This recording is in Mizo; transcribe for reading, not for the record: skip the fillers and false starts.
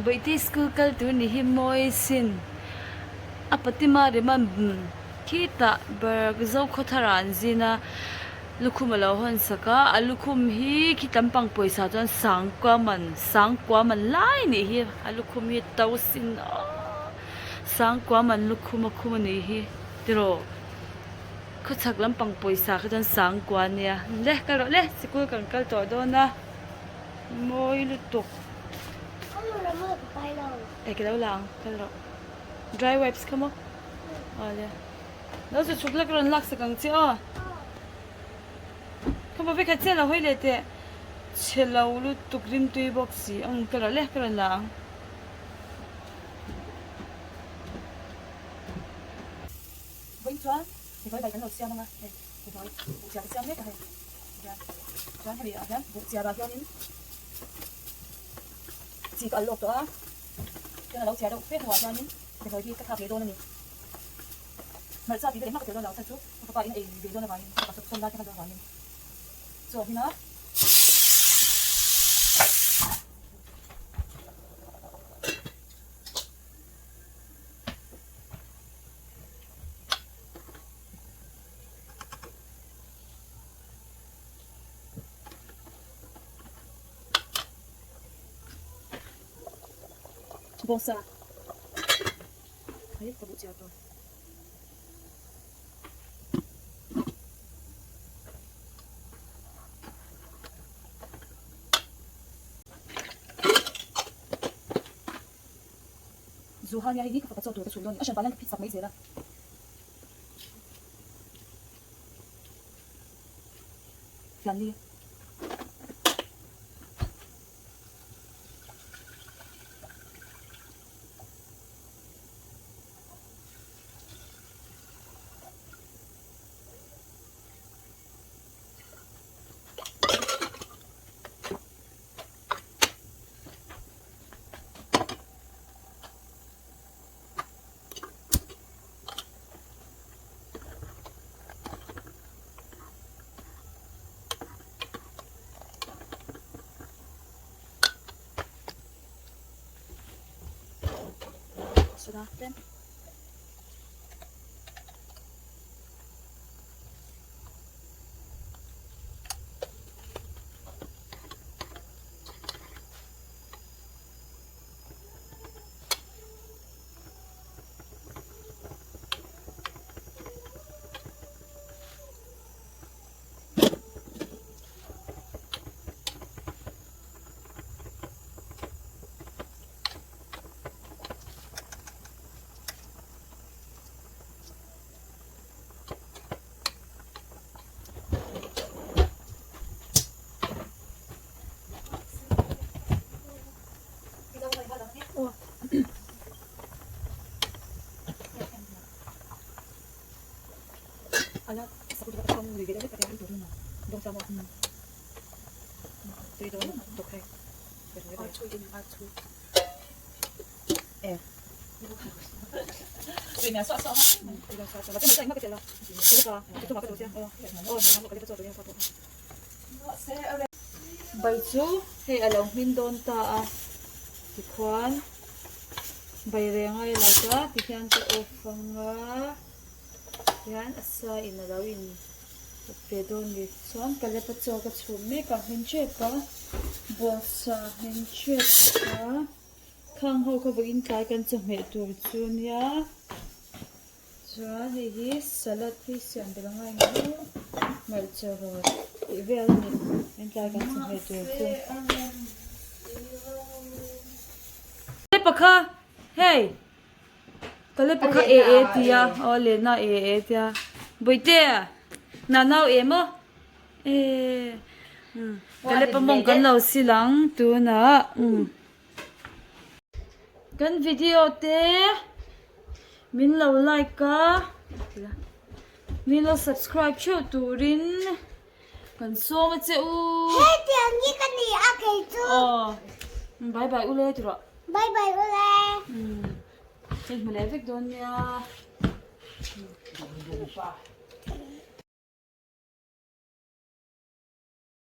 Bawihte school kal tur ni hi mawi sin a patima rema khitah ber Zokhawthar ah an zin a lukhum a lo hawn sak a a lukhum hi khi lampang pawisa chuan sangkua man sangkua man lai a nih hi a lukhum hi to sin aww sangkua man lukhum a khum a nih hi tiraw. Khawchhak lampang pawisa kha chuan sangkua a nia le kal rawh le sikul kan kal tawh dawn a mawi lutuk e ka lo la ang kal rawh dry wipes kha maw awle lo chu chhuk la ka rawn lak sak ang che aw kha maw vekhat chiah lo hawi leh teh chhe lo lutuk rimtui bawk si ang kal rawh le ka rawn la ang. Vawiin chuan mivawi bai kan lo siam anga hei mivawi buh chiar ka siam mek a hei hian chuan hemi ah hian buh chiar ah hianin chi ka al lawk tawh a chuan a lo chiar deuh fe hnuah hianin mivawi hi ka thlak leh dawn a ni hmarcha tih vel engmah ka tel dawn lo chhan chu ka fapa in a ei ve dawn avangin ka fapa sawm lai te khan dawn avangin chaw hmin a. Bawngsa hei ka buh chiar tur. Zu ha nia hei hi ka fapa chaw tur ka chhum dawn a ni. A hran pah hian ka phit sak mai zel a. Fian li. Soda tlem. Bai chu hei a lo hmin dawn ta a tikhuan bai reng a ilo ta tikhian ka off anga tihian a sa in a lo in up ve dawn ni chuan ka lepa chaw ka chhum mek a hmin tep a bawngsa hmin tep a khang ho kha vawiin tlai kan chawhmeh tur chu nia. Chuan hei hi salad hi siam belh angai ang u hmarcha rawt tih vel a ni entlai kan chawhmeh tur chu. Ka pakha hei ka le pakha e e tia aw lena e e tia bawihte na nau e maw e ka le pamawng kan lo sil ang tunah. Kan video te min lo like a min lo subscribe theuh turin kan sawm a che u. Hetiang hi ka ni a kei chu. Aw bye bye ule ti rawh. Bye bye ule. Hei hmu leh vek dawn nia.